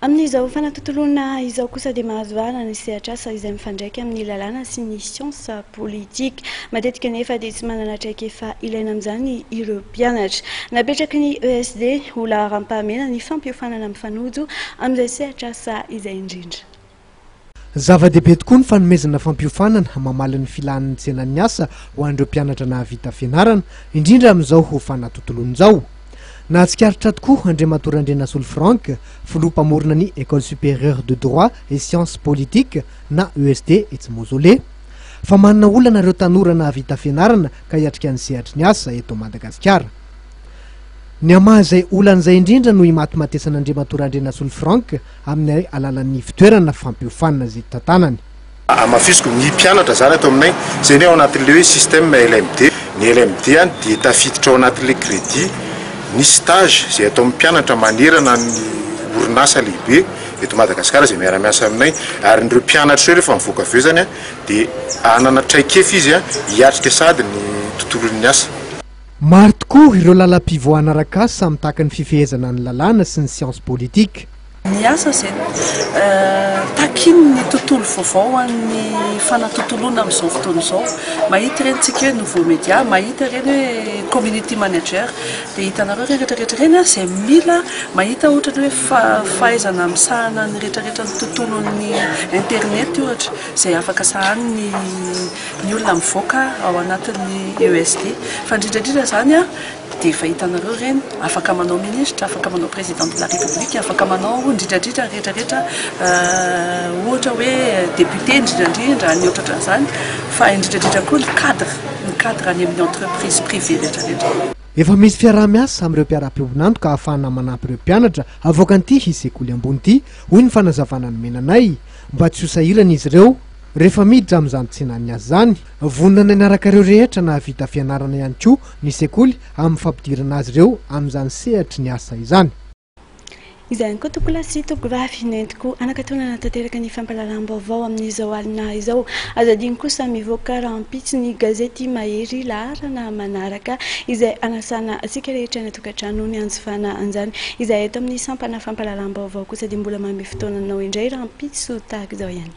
Amin'izao fanatontoloana izao kosa dia mahazo vahana ny sehatr'asa izay mifandraika amin'ny lalàna sy ny siansa politika. Matetika anefa dia tsy manana traikefa ilaina amin'izany ireo mpianatra. Napetraky ny ESD ho laharam-pahamehana ny fampiofanana mifanojo amin'izay sehatr'asa izay indrindra. Zava-dehibe tokoa ny fanomezana fampiofanana mamaly ny filan'ny tsenan'ny asa ho an'ireo mpianatra nahavita fianarana, indrindra amin'izao ho fanatontoloana izao. Nahatsikaritra tokoa Andriamatoa Randrianasolo Franck, filoha mpamorona ny Ecole Supérieure de Droit et Sciences Politiques na ESD etsy Mausolée, fa manana olana ireo tanora nahavita fianarana ka hiatrika ny sehatry ny asa eto Madagasikara. Ny hamaha izay olana izay indrindra no imatimatesan'Andriamatoa Randrianasolo Franck amin'ny alalan'ny fitoerana fampiofanana izay tantanany. Hamafisiko, ny mpianatra zany ato aminay, zay ny ao anatin'ilay hoe système LMD. Ny LMD any dia tafiditra ao anatin'ilay crédit ny stage izay ataon'ny mpianatra manerana ny orinasa lehibe eto Madagasikara izay miara-miasa aminay. Ary ireo mpianatra ireo rehefa mivoaka avy eo zany dia hanana traikefa izy hiatrika sahady ny tontolon'ny asa. Maro tokoa ireo lalam-pivoahana arak'asa mitaky ny fifehezana ny lalàna sy ny sciences politiques. Ny asa izay takian'ny tontolo vaovao ho an'ny fanatontoloana amin'izao fotoana izao. Mahita ireny tsika hoe nouveau média, mahita ireny hoe community manager, dia hitanareo ireny rehetra rehetra ireny izay mila mahita ohatra ny hoe fahaizana misahana ny rehetra rehetra ny tontolon'ny internet ohatra izay afaka sahaniny ny olona mivoaka ao anatin'ny ESD. Fa indrindra indrindra izany dia efa hitanareo ireny, afaka manao ministra, afaka manao président de la république, afaka manao indrindra indrindra rehetra rehetra ohatra hoe député indrindra indrindra ny ohatratran'izany, fa indrindra indrindra koa ny cadre, ny cadre any amin'ny entreprise privée rehetra rehetra. Efa misy fiaraha-miasa amin'ireo mpiara-piombon'antoka ahafahana manampy ireo mpianatra avoakan'ity sekoly ambony ity, hoy ny fanazavana nomena anay, mba tsy ho sahirana izy ireo. Rehefa miditra amin'izany tsenan'ny asa izany, vonona ny hanaraka ireo rehetra nahavita fianarana ihany koa ny sekoly amin'ny fampidirana azy ireo amin'izany sehatry ny asa izany. Izay ihany koa tompokolahy sy tompokovavy nentiko hanakatonana tanteraka ny fampahalalam-baovao amin'izao alina izao. Aza adino kosa mivoaka rahampitso ny gazety Mahery laharana manaraka izay hanasana antsika rehetra any an-tokantrano ny hanjifana an'izany. Izahay eto amin'ny sampana fampahalalam-baovao kosa dia mbola manome fotoana anao indray rahampitso tahaka izao ihany.